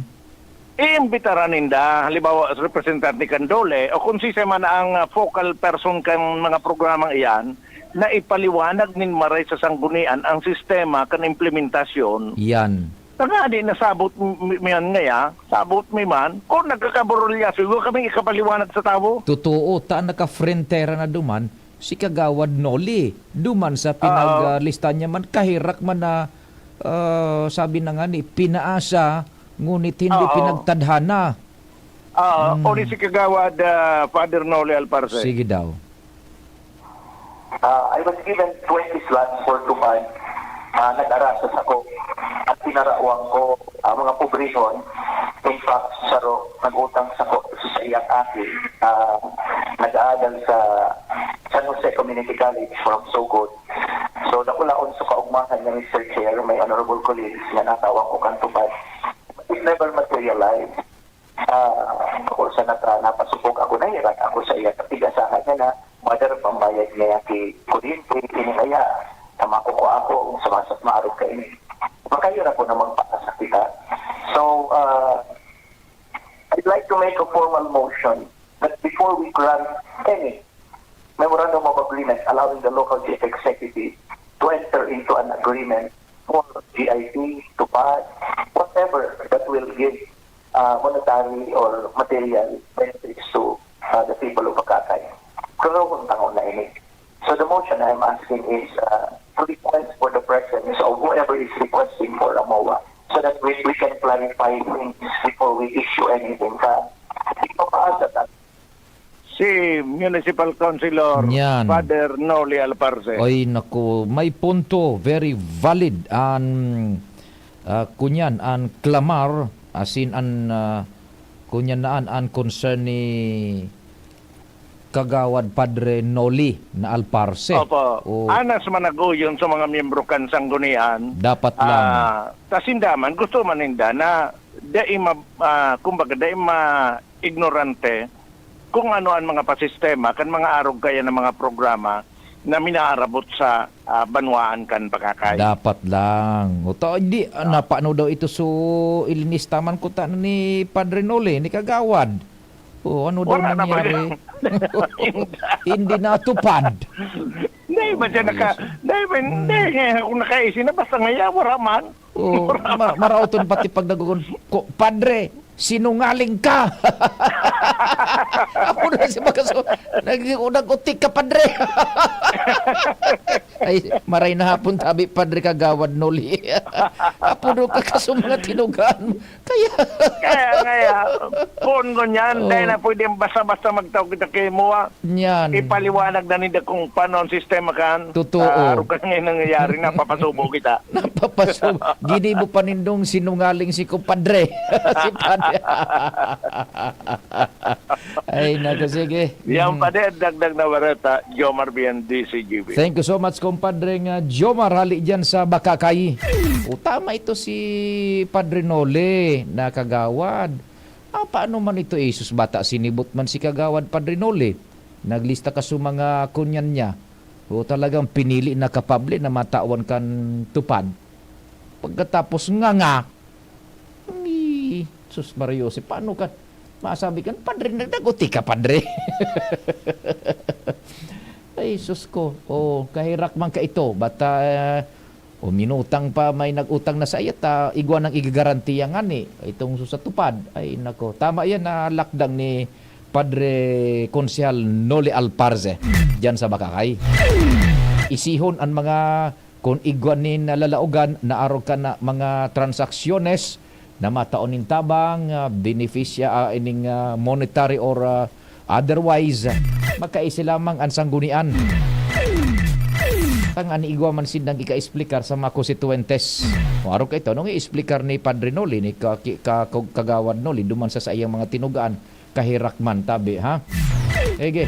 iimbitaran ninda, halimbawa, representante kan DOLE, o kung sisay man ang, ah, focal person kan mga programang iyan, na ipaliwanag nin maray sa sanggunian ang sistema kan implementasyon. Yan. Tangani na sabot m-, m-, yan ngaya, sabot mi man, kung nagkakaborolyaso, iwa kaming ikapaliwanag sa tawo. Totoo, ta nakafrentera na duman, si Kagawad Noli, duman sa pinag-, Oo. ah, lista niya man, kaherak man na, ah, sabi na nga ni, pinaasa, ngunit hindi Oo. pinagtadhana. Oo, Mm. Uli si Kagawad, ah, Father Noli Alparse. Sige daw. Ah, I was given twenty slots for TUPAD. Ah, nag-arasa sako. At pinarawan ko ang mga pobrehon. In fact, saro, nag-utang sako sa iyang aki, ah, nag-aadal sa San Jose Community College from Sogod. So, nakulaon sa kaugmahan niya, Mister Chair, may honorable colleagues na natawan ko kan TUPAD. But it never materialized. Ah, ako sa nata-, napasupog ako, nahirat ako sa iya. Pigasahan niya na, mother, pambayad niya ki kuryente, ini kaya, na makukua ako, sa masat maarog ka ini. Makahirat ko na magpaasa kita. So, ah, I'd like to make a formal motion that before we grant any memorandum of agreement allowing the local chief executive to enter into an agreement for G I P, TUPAD, whatever that will give, uh, monetary or material benefits to, uh, the people of Bacacay. Pero kung tango na ini. So the motion I'm asking is, uh, to request for the presence of whoever is requesting for a MOA so that we, we can clarify things before we issue anything. Sa ipapaasa ta- Si Municipal Councilor Yan. Father Noli Alparse. Ay, naku, may punto. Very valid an, ah, kunyan, an clamor, asin an, ah, kunyan na an, an concern ni Kagawad Padre Noli na Alparse. Opo. O Anas managuyon sa mga miyembro kan sanggunian. Dapat lang. Ah, ta sinda man, gusto man ninda na dai ma-, ah, kumbaga, dai ma-, ignorante kung ano an mga pasistema kan mga arog kaya na mga programa na minaarabot sa, ah, banwaan kan Bacacay. Dapat lang. O ta, di, ah, Ah. napano daw ito so ilinista man kuta ni Padre Noli, ni Kagawad. Oh, ano daw Wala na ba nangyari? yan? Hindi natupad. Dahil ba siya Oh, naka-, yes. dahil ba, hindi, Hmm. eh, kung nakaisi na, basta nga yan, wala man. Oh, Wala ma-, man. maraot on pati pag nagkukon, "Ko-, Padre, sinungaling ka!" Ako na si Bakaso, nag-, nag-utik ka, Padre. Ay, maray na hapon, tabi, Padre Kagawad Noli. Apo do ka kaso mga tinugaan mo. Kaya Kaya, kaya, kun ngunyan, Oo. dahil na pwedeng basta-basta magtao kita kay Mua, Nyan. ipaliwanag na ninda kung paano ang sistema kan. Totoo. Sa arugan ngayon nangyayari, napapasubo kita. Napapasubo. Ginibo pa nindong sinungaling si kumpadre. Si padre. Ay, naku, sige. Yan Mm. pa din, dagdag na bareta, Jomar Bien, D C G B. Thank you so much, kumpadre nga Jomar, hali dyan sa Bakakay. O, tama ito si Padre Noli, na kagawad. Ah, paano man ito, eh, sus, bata, sinibot man si Kagawad Padre Noli. Naglista ka sa mga kunyan niya. O, talagang pinili na kapable na matawan kan tupad. Pagkatapos nga nga, Ay, sus, Maria Jose, paano ka masabi kan, "Padre, nagdaguti ka, Padre"? Ay, sus ko. Oh, kaherak man ka ito. Bata, ah, o minutang pa, may nag-utang na sa iya, ta, igwa nang igagarantiya ngani. Itong sus sa tupad. Ay, nako. Tama yan na lakdang ni Padre Konsehal Noli Alparze diyan sa Bakakay. Isihon ang mga kun igwa nin lalaogan na arog kan mga transaksyones na matao nin tabang, ah, benepisya, ah, ining, ah, monetary or, ah, otherwise, makaisi lamang an sanggunian. Tang an igwa man sindang ika-explicar sa mga konstituyentes. Kung arog ka ito, anong i-explicar ni Padre Noli, ni ka-, ki-, ka-, Kagawad Noli, duman sa saiyang mga tinugaan, kaherak man, tabi, ha? Sige.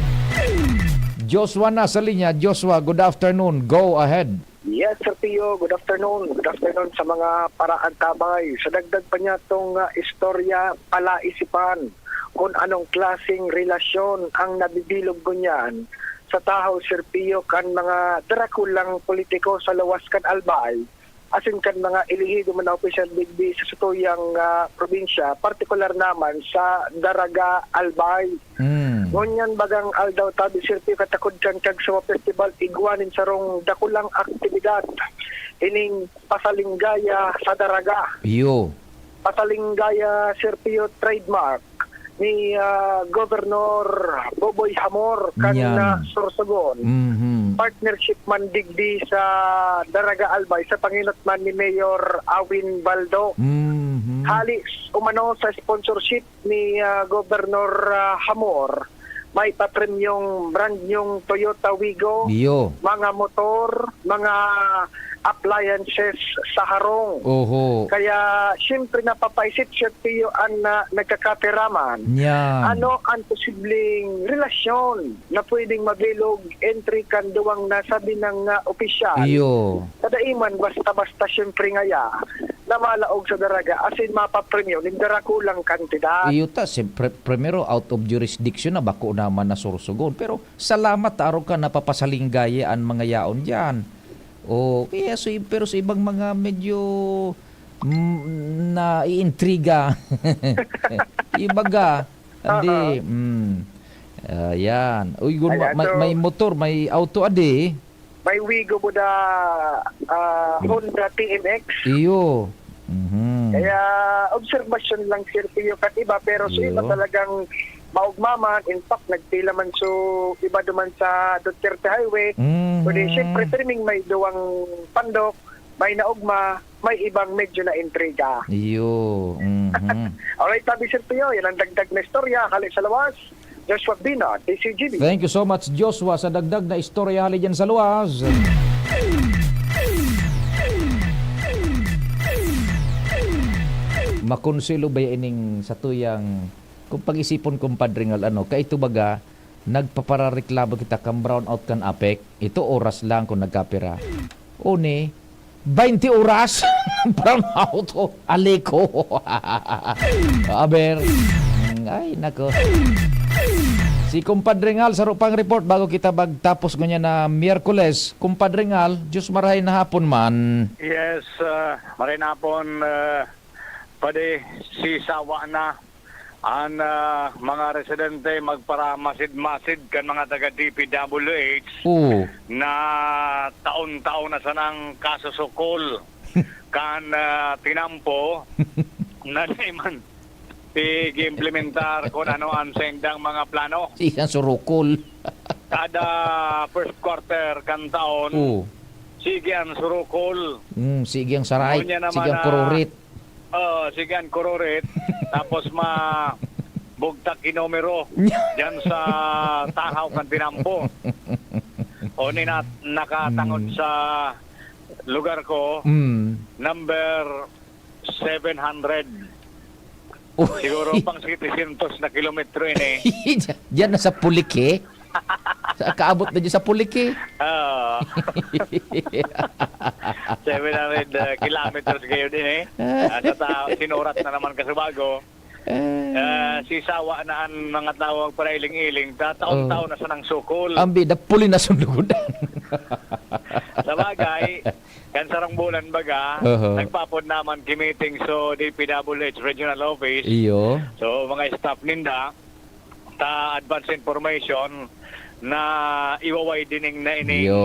Joshua na sa linya. Joshua, good afternoon. Go ahead. Yes, Sir Pio. Good afternoon. Good afternoon sa mga paraantabay. Sa dagdag pa niya tong, ah, istorya, palaisipan kung anong klaseng relasyon ang nabibilog ngunyan sa tahaw, Sir Pio, kan mga darakulang politiko sa lawas kan Albay, asin kan mga elehido man na opisyal digdi sa satuyang, ah, probinsya, partikular naman sa Daraga, Albay. Mm. Ngunyan bagang aldaw, tabi, Sir Pio, katakod kan Kagsawa Festival, igwa nin sarong dakulang aktibidad, ining pasalinggaya sa Daraga. Iyo. Pasalinggaya, Sir Pio, trademark ni, ah, Governor Boboy Hamor kan, Yan. ah, Sorsogon. Mhm. Partnership man digdi sa Daraga, Albay, sa pangenot man ni Mayor Awin Baldo. Mhm. Hali s-, umano sa sponsorship ni, ah, Governor, ah, Hamor, may papremyong brand niyong Toyota Wigo, Iyo. mga motor, mga appliances sa harong. Oho. Kaya, siyempre, napapaisip siya, Pio, an, ah, nagkakaperaman. Yan. Ano ang posibleng relasyon na pwedeng mabilog entre kan duwang nasabi ng, ah, opisyal? Iyo. Kadaiman, basta-basta, siyempre, ngaya, na malaog sa Daraga, asin mapapremyo nin darakulang kantidad. Iyo ta, si pre-, primero, out of jurisdiction na, bako naman na Sorsogon. Pero salamat, arog ka, napapasalinggaya an mga yaon diyan. O, kaya so, pero sa ibang mga medyo, mm, naiintriga. Ibaga, andi, Aha. mm, ayan. Uy, gun-, Ayan, may, so may motor, may auto, adi. May Wigo po na, ah, Honda T M X. Iyo. Mhm. Kaya, obserbasyon lang, Sir Pio, kan iba, pero sa iba Iyo. talagang maugma man. In fact, nagpila man so iba duman sa Duterte Highway. Mhm. Kundi, siyempre, pirming may duwang pandok, may naugma, may ibang medyo na intriga. Iyo. Mhm. Alright, tabi, Sir Pio, yan ang dagdag na istorya. Hali sa lawas, Joshua Bina, D C G B. Thank you so much, Joshua, sa dagdag na istorya hali dyan sa luwas. Makonselo ba ining satuyang, kung pag-isipon, kumpadre, ngal ano, kaito baga, nagpaparareklamo kita kan brownout kan APEC. Ito oras lang kung nagkapira. Uni, baynte oras. Brownout, oh. Aliko. Aber. Ay, nako. Si Kumpadre Ngal, saro pang report bago kita magtapos ngunyan na Miyerkules. Kumpadre Ngal, Diyos marahay na hapon man. Yes, ah, maray na hapon, ah, padi, si Sawa na. An, ah, mga residente magparamasid-masid kan mga taga D P W H Oo. na taon-taon na sanang kasusukol kan, ah, tinampo na di man pig-implementar kun ano an saindang mga plano. Sige ang surukol. Kada first quarter kan taon, Oo. sige ang surukol. Mm, sige ang saray, Ngunyan sige naman ang na kururit. Oo, sige ang kururit. Tapos ma-, bugtak yung numero dyan sa tahaw kan tinampo. O ni na-, nakatangod Mm. sa lugar ko, Mm. number seven hundred. Uy. Siguro pang setecientos na kilometro ini. Diyan na sa Puliki. Sa kaabot na dyan sa Puliki. Oo. Seven hundred, uh, kilometers kayo din eh. Ah, sa ta-, sinurat na naman kasubago. Ah. Ah, si sawa na ang mga tao magparailing-iling, ta-, taon-taon Oh. na sanang sukol. Ang bida, puli na sulugodan. Sa bagay, kan sarong bulan baga, Oho. nagpapod naman ki meeting so D P W H Regional Office. Iyo. So, mga staff ninda, ta advance information na iwa-widening na ini. Iyo.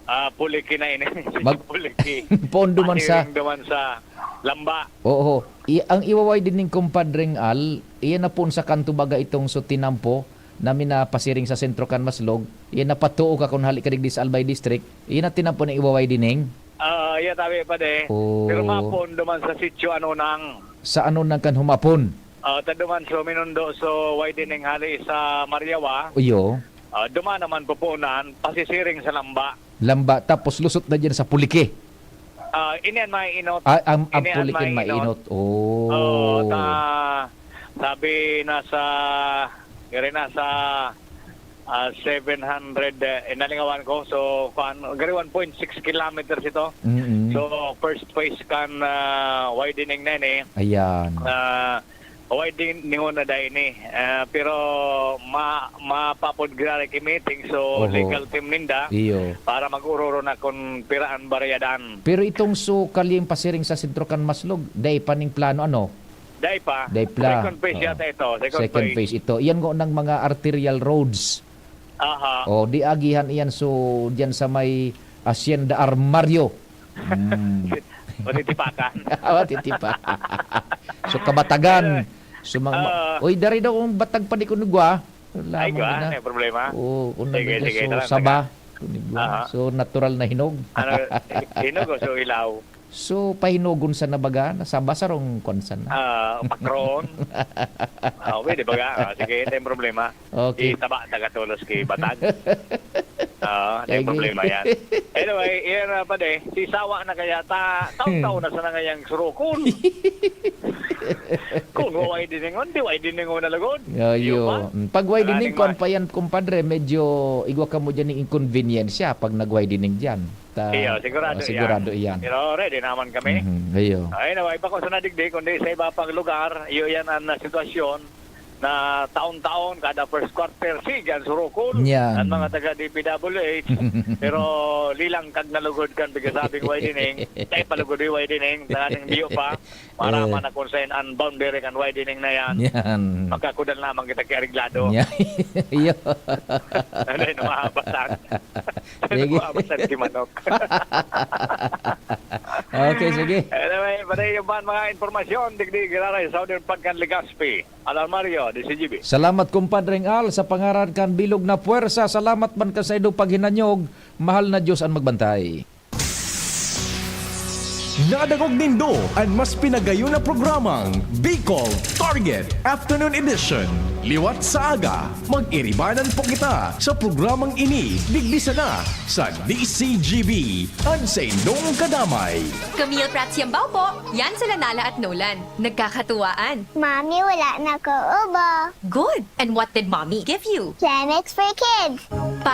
Ah, Puliki na ini. Mag- Puliki. Pondo man sa Pasiring duman sa Lamba. Oo. I-, ang iwa-widening, kumpadreng Al, iyan na poon sa kanto baga itong so tinampo na minapasiring sa sentro kan Maslog, iyan na patuo ka kun hali ka digdi sa Albay District, iyan na tinampo na iwa-widening. Ah, iya tabi pa de. Oo. Pero mapon duman sa sitio ano nang Sa ano nang kan humapon? Ah, ta duman so minundo so widening hali sa Mariawa. Iyo. Ah, duman naman pupunan, pasisiring sa Lamba. Lamba, tapos lusot na dyan sa Puliki. Ah, ini an mainot. Ah, ang, ang Ini an Puliki mainot. mainot. Oh. Oo, ta-, sabi na sa, gari na sa, ah, seven hundred, eh, nalingawan ko. So, kuan, gari one point six kilometers ito. Mm-mm. So, first phase kan, ah, widening na ini. Ayan. Ah, Way din, ningon na dai ni. Ah, pero ma-, mapapod giraray ki meeting, so Oho. legal team ninda Iyo. para mag-ororo na kun pira an baryadan. Pero itong so kalyeng pasiring sa sentro kan Maslog, dai pa ning plano, ano? Dai pa. Dai pla-, Second phase oo. yata ito. Second Second phase. phase ito. Iyan ngo ng mga arterial roads. Aha. Oh, di agihan iyan so diyan sa may Hacienda Armario. Mm. Matitipakan. Matitipa. So, kabatagan. Anyway. So, mga ma-, Ah. Uy, dari daw kung batag pa ni Kunugwa. Ay, Lamang gwa, na. may problema. Oo, kung Sige, nandun sige, so, talaga. saba. Kunugwa. Aha. So, natural na hinog. Ano, hinog o so ilaw? So, pahinugon sana baga, na saba sarong kwan sana. Ah, pakron. Ah, pwede baga. Ah, sige, ito yung problema. Okay. Itaba, taga tolos ki batag. Oo, may Sige. problema yan. Anyway, iyan na pa de, si sawa na kaya ta, taon-taon na sana ngayang surukon. Kung way diningon, di way diningon na lugod. Yo, Iyo yo. pa? Mm, pag way Wala dining ning kwan ma- pa yan, kumpadre, medyo igwa ka mo dyan ng inconvenience siya pag nag-way dining dyan. Ta-, Iyo, sigurado oh, sigurado yan. iyan. Pero ready naman kami. Mhm, iyo. Ay, naway pa ko sa nadigdi, kundi sa iba pang lugar, iyo yan ang, ah, sitwasyon na taon-taon, kada first quarter, sige ang surukon Yan. ang mga taga D P W H. Pero lilang kag nalugod kan bigasabing widening, dahil palugod yung widening, tanganing biyo pa, maraman Eh. na kung saan ang boundary kan widening na yan. Yan. Magkakudal naman kita kiareglado. Yan. Iyo. Ano yun, mahabatan. Sige. Mahabatan si manok. Okay, sige. Anyway, pati yung mga informasyon, digdi, giraray, Southern Pagkan Legazpi. Alarmario, D C G B. Salamat, kumpadreng Al, sa pangaran kan bilog na puwersa. Salamat man ka sa idong paghinanyog. Mahal na Diyos ang magbantay. Nadangog nindo an mas pinagayon na programang Bicol Target Afternoon Edition. Liwat sa aga, mag-iribanan po kita sa programang ini, digdi sana sa D C G B, an saindong kadamay. Camille Prats Yambao po, yan sila Nala at Nolan. Nagkakatuwaan. Mami, wala na ko ubo. Good! And what did Mommy give you? Kleenex for kids.